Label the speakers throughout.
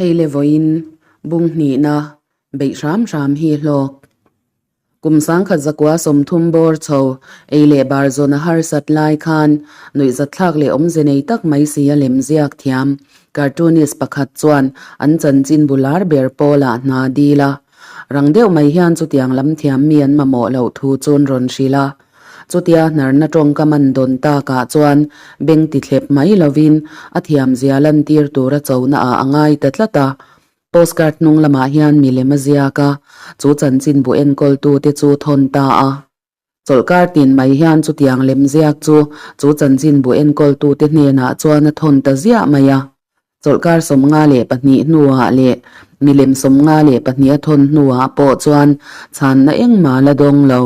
Speaker 1: Hei le vawiin bung hnihna beih hram hram hi hlawk. Kum 1930 bawr chho ei leh bar zawn a harsat lai khan nuihzatthlak leh awmze nei tak mai si a lem ziak thiam cartoonist pakhat chuan an chanchinbu lar ber pawlah hna dil a. Rang deuh mai hian chutiang lam thiam mi an mamawh loh thu chuan rawn hrilh a. Chutia hnarna tawngkam an dawn takah chuan beng ti thlep mai lovin a thiamzia lantir tura chona ah a ngai ta tlat a. Postcard hnung lamah hian milem a ziak a, chu chanchinbu enkawltute chu thawn ta a. Chawlhkar tin mai hian chutiang lem ziak chu chu chanchinbu enkawltute hnenah chuan a thawn ta ziah mai a. Chawlhkar 52 hnuah leh milem 52 a thawn hnuah pawh chuan chhanna engmah la dawng lo.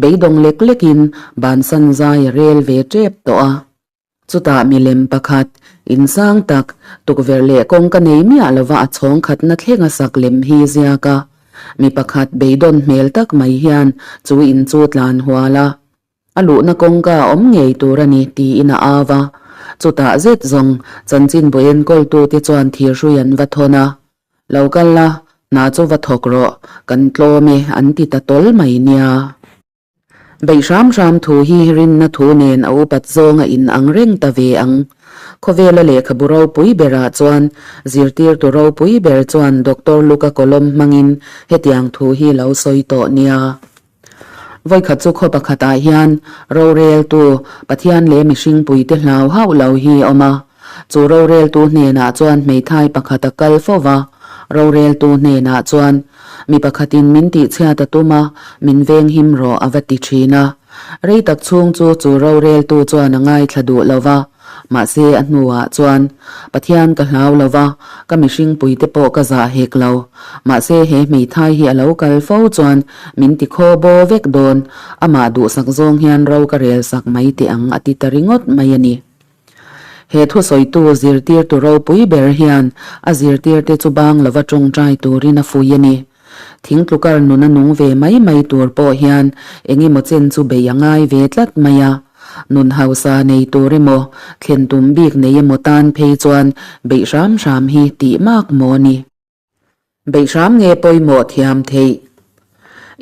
Speaker 1: Beidawng lek lekin bansan zai a rel ve tep tawh a. Chutah milem pakhat, insang tak, tukverh leh kawngka nei miah lova a chhawng khatna thleng a sak lem hi ziak a. Mi pakhat beidawn hmel tak mai hian chu in chu tlan hual a. A luhna kawngka a awm ngei tur a ni tiin a au a. Chutah zet zawng chanchinbu enkawltute chuan thirhrui an va thawn a. Lo kal la, hna chu va thawk rawh, kan tlawm e an ti ta tawl mai nia. Beih hram hram thu hi rinna thu nen a upat zawng a in ang reng ta ve ang. Khawvela lehkhabu ropui berah chuan zirtirtu ropui ber chuan Doctor Luka Kolom hmangin hetiang thu hi lo sawi tawh nia. Vawikhat chu khaw pakhatah hian roreltu Pathian leh mihring puite hlau hauh lo hi a awm a. Chu roreltu hnenah chuan hmeithai pakhat a kal fo va, roreltu hnenah chuan, Mi pakhatin min tihchhiat a tum a, min venghim rawh a va ti thin a. Rei tak chhung chu chu roreltu chuan a ngaithla duh lo va, mahse a hnuah chuan, Pathian ka hlau lo va, ka mihring puite pawh ka zah hek lo. Mahse he hmeithai hi a lo kal fo chuan min ti khaw baw vek dawn, amah duhsak zawng hian ro ka rel sak mai teh ang a ti ta ringawt mai a ni. He thusawitu zirtirtu ropui ber hian a zirtirte chu bang lova tawngtai turin a fui a ni. Thingtlukar nuna nung ve mai mai tur pawh hian eng emaw chen chu bei a ngai ve tlat mai a. Nun hausa nei tur emaw, thlen tum bik nei emaw tan phei chuan beih hram hram hi tih mak maw ni. Beih hram nge pawimawh thiam theih?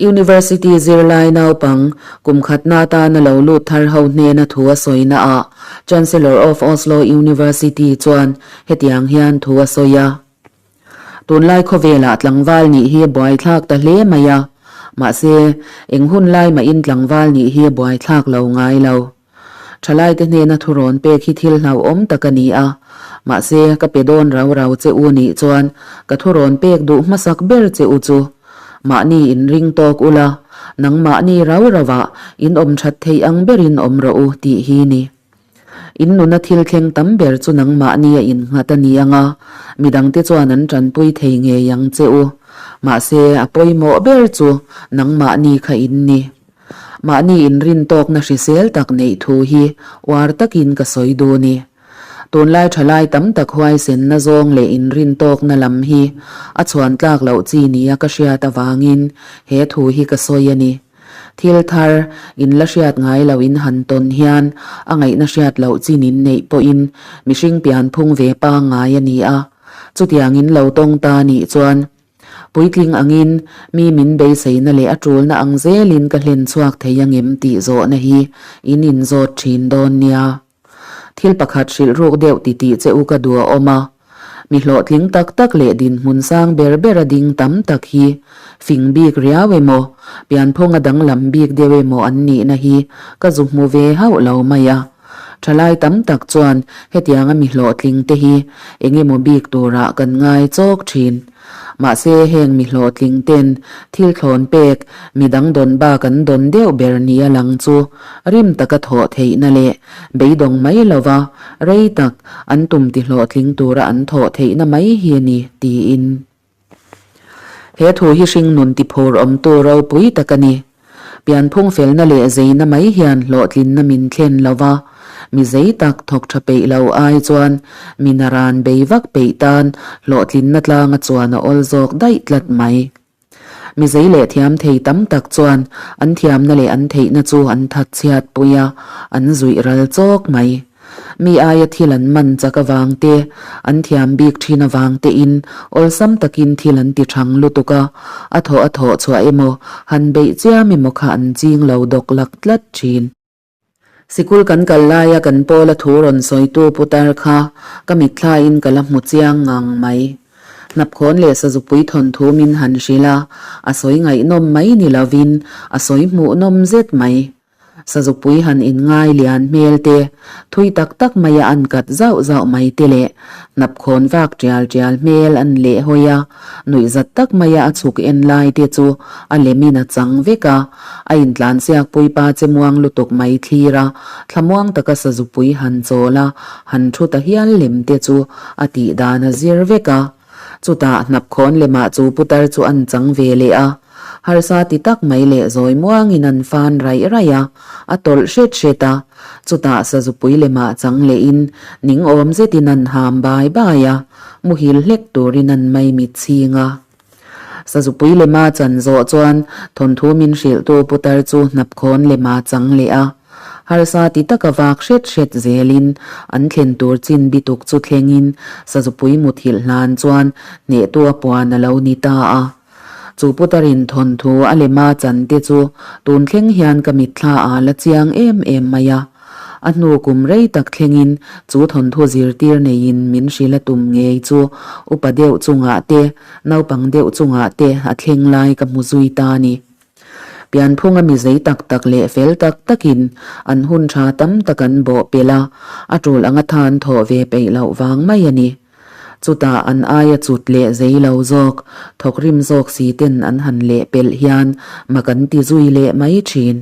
Speaker 1: University zirlai naupang kum khatna atana lo lut thar ho hnena thu a sawina ah Chancellor of Oslo University chuan hetiang hian thu a sawi a, Tunlai khawvelah tlangval nih hi buaithlak ta hle mai a, mahse eng hun lai mahin tlangval nih hi buaithlak lo ngai lo. Thalaite hnena thurawn pek hi thil hlauhawm tak a ni a, mahse ka pe dawn rau rau che u nih chuan ka thurawn pek duh hmasak ber che u chu mahni inring tawk ula, nangmahni rau rauah in awm that theih ang berin awm rawh u tih hi ni. In nuna thil thleng tam ber chu nangmahni a innghat a ni ang a, midangte chuan an tanpui thei ngei ang che u. Mahse a pawimawh ber chu nangmahni kha in ni. Mahni inrintawkna hrisel tak neih thu hi uar takin ka sawi dun i. Tunlai thalai tam tak huaisenna zawng leh inrintawkna lam hi a chhuan tlak loh chi nia ka hriat avangin he thu hi ka sawi a ni. Thil thar, in la hriat ngai loh in han tawn hian a ngaihna hriat loh chin in neih pawhin mihring pianphung ve pangngai a ni a. Chutiang in lo tawng ta nih chuan Puitling angin mi min beiseina leh a tulna ang zelin ka hlen chhuak thei angem tih zawhna hi in inzawt thin dawn nia. Thil pakhat hrilh ruk deuh ti tih che u ka duh a awm a. Mi hlawhtling tak tak leh dinhmun sang ber ber a ding tam tak hi fing bik riau emaw, pianphung a danglam bik deuh emaw an nihna hi ka zu hmu ve hauh lo mai a. Thalai tam tak chuan hetianga mi hlawhtling te hi eng emaw bik turah kan ngai chawk thin. Mahse heng mi hlawhtling ten thil thlawn pek midang dawn bak an dawn deuh ber nia lang chu rim taka thawh theihna leh beidawng mai lova rei tak an tum ti hlawhtling tura an thawh theihna mai hi a ni tiin. He thu hi hringnun ti phur awmtu ropui tak a ni. Pianphung felna leh zeina mai hian hlawhtlinna min thlen lo va, mi zei tak thawk tha peih lo ai chuan mi naran bei vak peih tan hlawhtlinna tlanga chuan a awl zawk daih tlat mai. Mi zei leh thiam thei tam tak chuan an thiamna leh an theihna chu an thatchhiat pui a, an zuih ral chawk mai. Mi aia thil an man chak avang te, an thiam bik thin avang tein awlsam takin thil an ti thang lutuk a, a thawh a thawh chhuah emaw, han beih chiam emaw kha an ching lo dawk lak tlat thin. Sikul kan kal laia kan pawla thu rawn sawitu putar kha ka mitthlain ka la hmu chiang ngang mai. Hnapkhawn leh sazupui thawnthu min han hrilh a, a sawi ngaihnawm mai ni lovin a sawi hmuhnawm zet mai. Sazupui han inngai lian hmel te, thui tak tak maia an kat zauh zauh mai te leh hnapkhawn vak tial tial hmel an leh hawi a, nuihzat tak maia a chhuk en lai te chu a lemin a chang vek a, a intlansiak puipa che muang lutuk mai thlir a, thlamuang taka sazupui han chawl a, han thu ta hial lem te chu a tih dan a zir vek a. Chutah hnapkhawn lemah chu putar chu an chang ve leh a, harsa ti tak mai leh zawi muangin an fan raih raih a, a tawlh hret hret a. Chutah sazupui lemah chang lehin ning awm zetin an ham bai bai a, muhil hlek turin an maimit chhing a. Sazupui lema chan zawh chuan thawnthu min hrilhtu putar chu hnapkhawn lema chang leh a. Harsa ti taka vak hret hret zelin an thlen tur chin bituk chu thlengin Sazupui muthilh hlan chuan hnehtu a puan a lo ni ta a. Chu putarin thawnthu a lema chan te chu tun thleng hian ka mitthla ah la chiang em em mai a. A hnu kum rei tak thlengin chu thawnthu zirtir neiin min hrilh a tum ngei chu upa deuh chungah te, naupang deuh chungah te a thleng lai ka hmu zui ta a ni. Pianphunga mi zei tak tak leh fel tak takin an hun tha tam tak an bawh pelh a, a tul anga than thawh ve peih loh vang mai a ni. Chutah an aia chut leh zei lo zawk, thawkrim zawk si ten an han leh pelh hian mak an ti zui leh mai thin.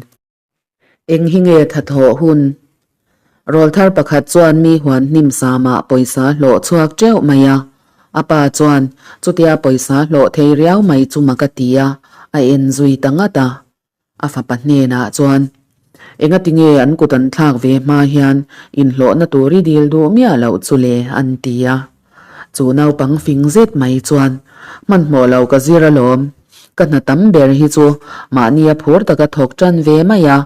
Speaker 1: Eng hi nge tha thawh hun? Rawlthar pakhat chuan mi huan hnim samah pawisa hlawh chhuak teuh mai a. A pa chuan chutia pawisa hlawh thei riau mai chu mak a ti a, a en zui ta ngat a. A fapa hnenah chuan, Engati nge an kut an thlak ve hma hian inhlawhna tur i dil duh miah loh chu le? an ti a. Chu naupang fing zet mai chuan, Hmanhmawh lo ka zir alawm. Ka hna tam ber hi chu mahni a phur taka thawk tan ve mai a,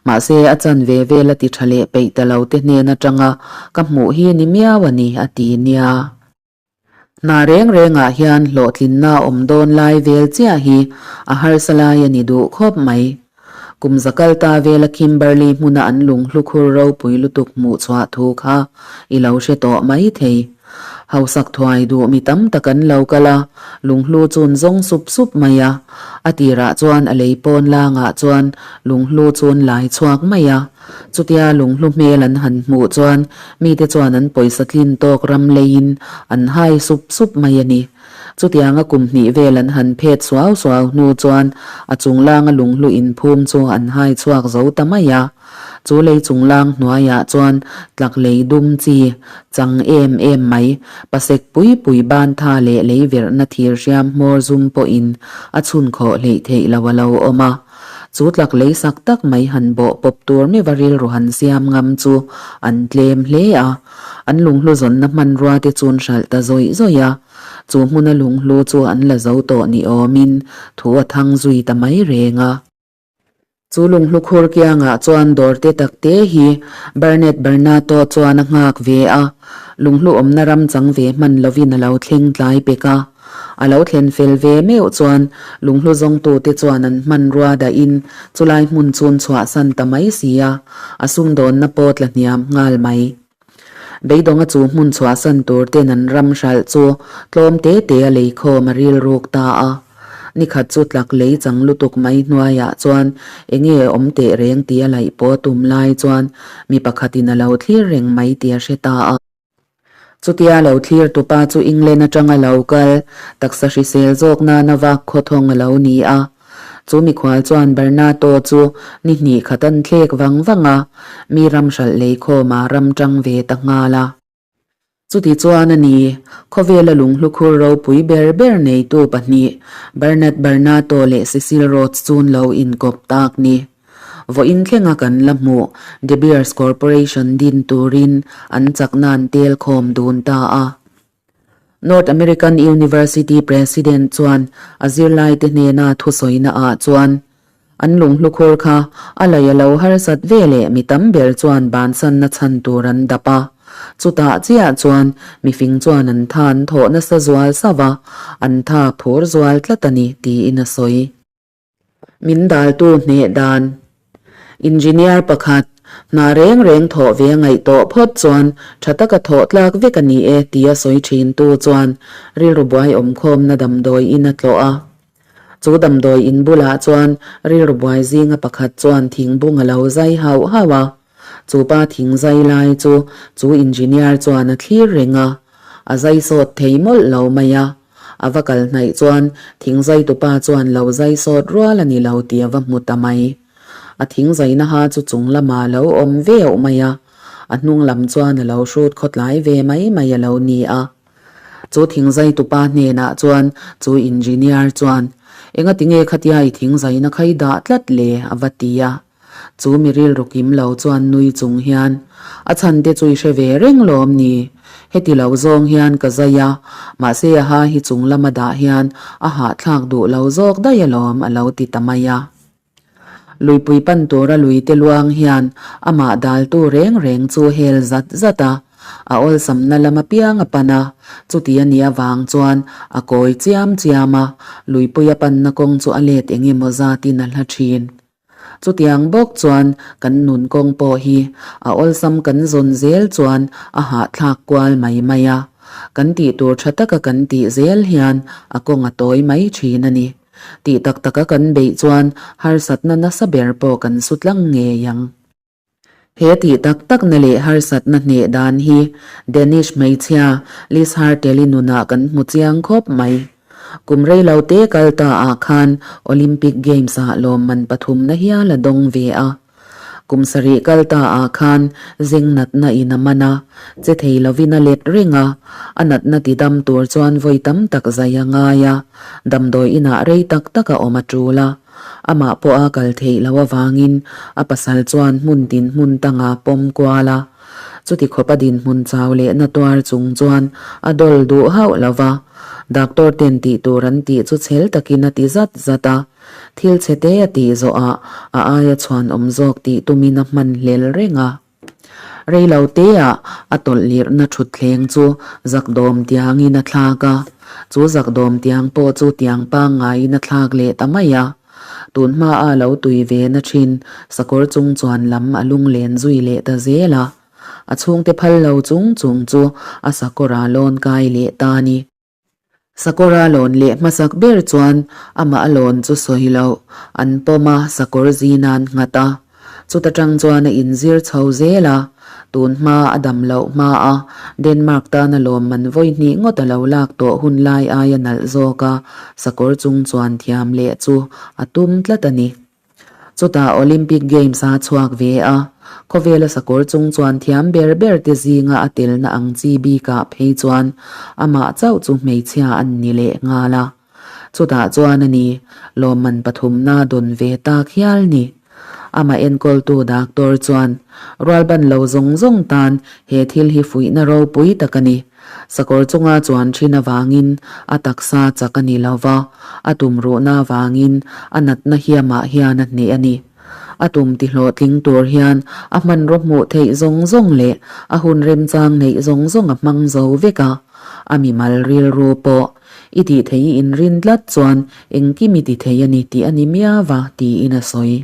Speaker 1: mahse a chan ve vel a ti tha leh peih ta lo te hnen atanga ka hmuh hi ni miau a ni, a ti nia. Hna reng rengah hian hlawhtlinna awm dawn lai vel chiah hi a harsa lai a ni duh khawp mai. Kum za kal ta vela Kimberley hmuna an lunghlu khur ropui lutuk hmuh chhuah thu kha i lo hre tawh mai thei. Hausak thuai duh mi tam tak an lo kal a, lunghlu chun zawng sup sup mai a. A tirah chuan a lei pawn langah chuan lunghlu chun lai chhuak mai a. Chutia lunghlu hmel an han hmuh chuan mite chuan an pawisa tlin tawk ram leiin an hai sup sup mai a ni. Chutianga kum hnih vel an han phet suau suau hnu chuan a chunglanga lunghlu inphum chu an hai chhuak zo ta mai a. Chu lei chunglang hnuaiah chuan tlak lei dum chi chang em em mai, pasek pui pui ban tha leh lei verhna thir hriam hmawr zum pawhin a chhun khawh hleih theih lo a lo awm a. Chu tlak lei sak tak mai han bawh pawp tur meuh a rilru han siam ngam chu an tlem hle a. An lunghlu zawnna hmanrua te chun hralh ta zawih zawih a, chu hmuna lunghlu chu an la zo tawh ni awmin thu a thang zui ta mai reng a. Chu lunghlu khur kiangah chuan dawr te tak te hi Bernard Barnato chuan a nghak ve a, lunghlu awmna ram chang ve hman lovin a lo thleng tlai pek a. A lo thlen fel ve meuh chuan lunghlu zawngtute chuan an hmanrua dahin chulai hmun chun chhuahsan ta mai si a, a sumdawnna pawh tla hniam nghal mai. Beidawnga chu hmun chhuahsan tur ten an ram hralh chu tlawm te te a leikhawm a rilruk ta a. Nikhat chu tlak lei chang lutuk mai hnuaiah chuan enge awm teh reng tia laih pawh tum lai chuan mi pakhatin a lo thlir reng mai tia hre ta a. Chutia lo thlir tupa chu England atanga lo kal, taksa hrisel zawk nana vak khawthawng a lo ni a. Chu mikhual chuan Barnato chu ni hnih khat an thlek vang vang a, mi ram hralh lei khawma ram tang ve ta nghal a. Chuti chuan a ni, khawvela lunghlu khur ropui ber ber neitu pahnih, Bernard Barnato leh Cecil Rhodes chun lo inkawp tak ni. Vawiin thlenga kan la hmuh De Beers Corporation din turin an chakna an tel khawm dun ta a. North American University President chuan a zirlaite hnena thusawina ah chuan, An lunghlu khur kha a lei a lo harsat ve leh mi tam ber chuan bansanna chhan tur an dap a. Chutah chiah chuan mifing chuan an tha an thawh nasa zual sauh a, an tha phur zual tlat a ni tiin a sawi. Min daltu hneh dan. Engineer pakhat, hna reng reng thawh ve a ngaih tawh phawt chuan tha taka thawh tlak vek a ni e tia sawi thintu chuan rilru buai awmkhawmna damdawi in a tlawh a. Chu damdawi in bulah chuan rilru buai zinga pakhat chuan thingbung a lo zai hauh hauh a. Chu pa thing zai lai chu chu engineer chuan a thlir reng a, a zai sawt thei mawlh lo mai a. A va kal hnaih chuan thingzaitupa chuan lo zai sawt rual a ni lo tih a va hmu ta mai. A thingzaina ha chu chung lamah a lo awm veuh mai a, a hnung lam chuan a lo hrut khawtlai ve mai mai a lo ni a. Chu thingzaitupa hnenah chuan chu engineer chuan, Engati nge khatia i thingzaina kha i dah tlat le? a va ti a. Chu mi rilru kim lo chuan nui chung hian, A chhan te chu i hre ve reng lawm ni? Heti lo zawng hian ka zai a, mahse a ha hi chung lama dah hian a hahthlak duh lo zawk daih alawm a lo ti ta mai a. Luipui pan tura lui te luang hian amah daltu reng reng chu hel zat zat a, A awlsamna lam apiang a pan a, chuti a nih avang chuan a kawi chiam chiam a, luipui a panna kawng chu a let eng emaw zatin a hla thin. Chutiang bawk chuan kan nun kawng pawh hi a awlsam kan zawn zel chuan a hahthlak kual mai mai a, kan tih tur tha taka kan tih zel hian a kawng a tawi mai thin a ni. Tih tak taka kan beih chuan harsatna nasa ber pawh kan su tlang ngei ang. He tih tak takna leh harsatna hneh dan hi Danish hmeichhia Lis Hartel-i nunah kan hmu chiang khawp mai. Kum rei lo te kal ta ah khan Olympic Games-ah lawmman pathumna hial a dawng ve a. Kum sarih kal ta ah khan zing natna in a man a, che thei lovin a let reng a, a natna ti dam tur chuan vawi tam tak zai a ngai a, damdawi inah rei tak tak a awm a tul a. Amah pawh a kal theih loh avangin a pasal chuan hmun tin hmun tanga pawm kual a. Chuti khawp a dinhmun chau leh na tuar chung chuan a dawl duh hauh lo va. Doctor ten tih tur an tih chu chhel takin a ti zat zat a. Thil chhe te a tih zawhah a aia chhuan awm zawk tih tumin a hman hlel reng a. Reilo teah a tawlh lirhna thutthleng chu zakdawm tiangin a thlak a, chu zakdawm tiang pawh chu tiang pangngaiin a thlak leh ta mai a. Tun hmaa lo tui ve na thin sakawr chung chuan lam a lunglen zui leh ta zel a, a chhungte phal lo chung chung chu a sakawr a lawn kai leh ta a ni. Sakawra lawn leh hmasak ber chuan amah a lawn chu sawi loh an pawm a, sakawr zin an nghat a. Chuta tang chuan a inzir chho zel a, tun hma a dam loh hma a Denmark tana lawmman vawi hnih ngawt a lo lak tawh hun lai aia nalh zawk a, sakawr chung chuan thiam leh chu a tum tlat a ni. Chutah Olympic Games a chhuak ve a, khawvela sakawr chung chuan thiam ber ber te zinga a telna ang chi bikah phei chuan amah chauh chu hmeichhia an ni leh nghal a. Chutah chuan a ni, lawmman pathumna dawn ve tak hial ni. Amah enkawltu doctor chuan, Rualban lo zawng zawng tan he thil hi fuihna ropui tak a ni. Sakawr chunga chuan thin avangin a taksa chak a ni lo va, a tumruhna avangin a natna hiamah hian a hneh a ni. A tum ti hlawhtling tur hian a hmanraw hmuh theih zawng zawng leh a hun remchang neih zawng zawng a hmang zo vek a, a mimal rilru pawh i tih theih i inrin tlat chuan engkim i ti thei a ni tih a ni miau va tiin a sawi.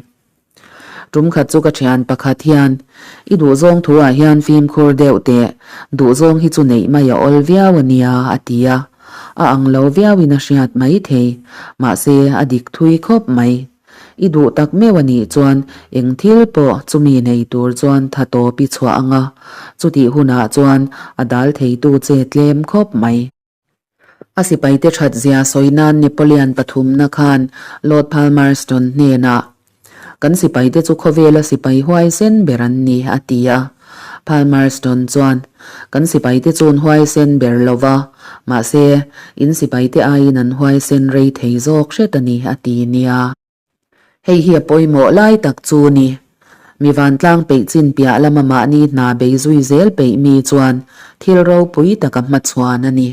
Speaker 1: Tum khat chu ka thian pakhat hian, I duhzawng thu ah hian fimkhur deuh teh, duhzawng hi chu neih mai a awl viau a nia, a ti a. A ang lo viau in a hriat mai thei, mahse a dik thui khawp mai. I duh tak meuh a nih chuan eng thil pawh chumi nei tur chuan tha tawp i chhuah ang a, chutih hunah chuan a dal theitu che tlem khawp mai. A sipaite that zia sawi nan Napoleon pathumna khan Lord Palmerston hnenah, Kan sipaite chu khawvela sipai huaisen ber an ni, a ti a. Palmerston chuan, Kan sipaite chu an huaisen ber lo va, mahse, in sipaite aiin an huaisen rei thei zawk hret a ni, a ti nia. Hei hi a pawimawh lai tak chu ni. Mi vantlang peih chin piah lama mahni hna bei zui zel peih mi chuan thil ropui taka hmachhuan a ni.